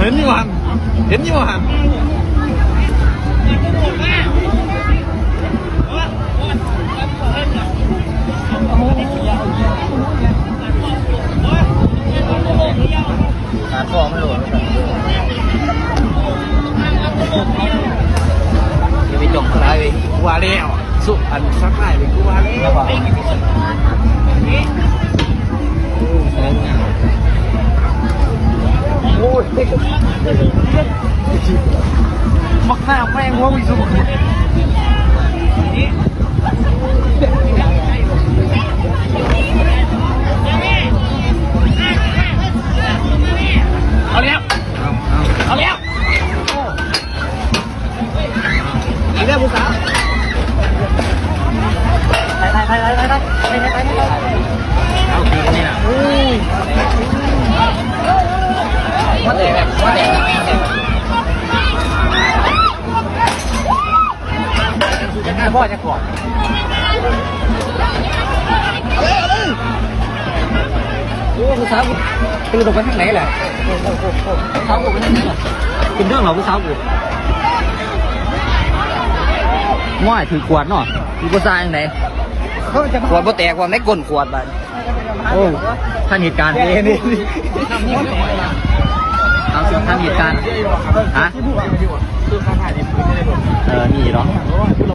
ເຫັນຢູ່ຫັ້ນ ເຫັນຢູ່ຫັ້ນ ຂາດຄອມັນໂຫຼດ ຢ່າໄປຈ້ອງຫຼາຍເວີຍ ວ່າແລ້ວ ສຸ ອັນສັກໄດ້ເລີຍ ຄືວ່າແລ້ວ ໂອ້ຍ ບັກໜ້າແມ່ງເວົ້າອີ່ສຸ ເອົາແລ້ວ ເອົາແລ້ວ. ເອົາແລ້ວຜູ້ສາວ ໄປໆໆໆໆ ເອົາຄືນນີ້ນະ ໂອ້ຍ ມາແຕກ ມາແຕກ ບໍ່ຈັກກ່ອນ. ໂອ້ ຜູ້ສາວກູ ຕື່ນອອກໄປທາງໃດລະ? ຜູ້ສາວກູໄປທາງໃດລະ? ຂຶ້ນເທິງເນາະ ຜູ້ສາວກູ. ໂອ້ຍ ຖືກຂວດເນາະ ມີຜູ້ຊາຍຈັ່ງໃດ ຂວດບໍ່ແຕກ ຂວດໃນກົ້ນຂວດບາດ. ໂອ້ ທັນເຫດການເດ້ ເອົາ ເຊື່ອ ທັນເຫດການ ຮະ ເອີ ນີ້ເນາະ.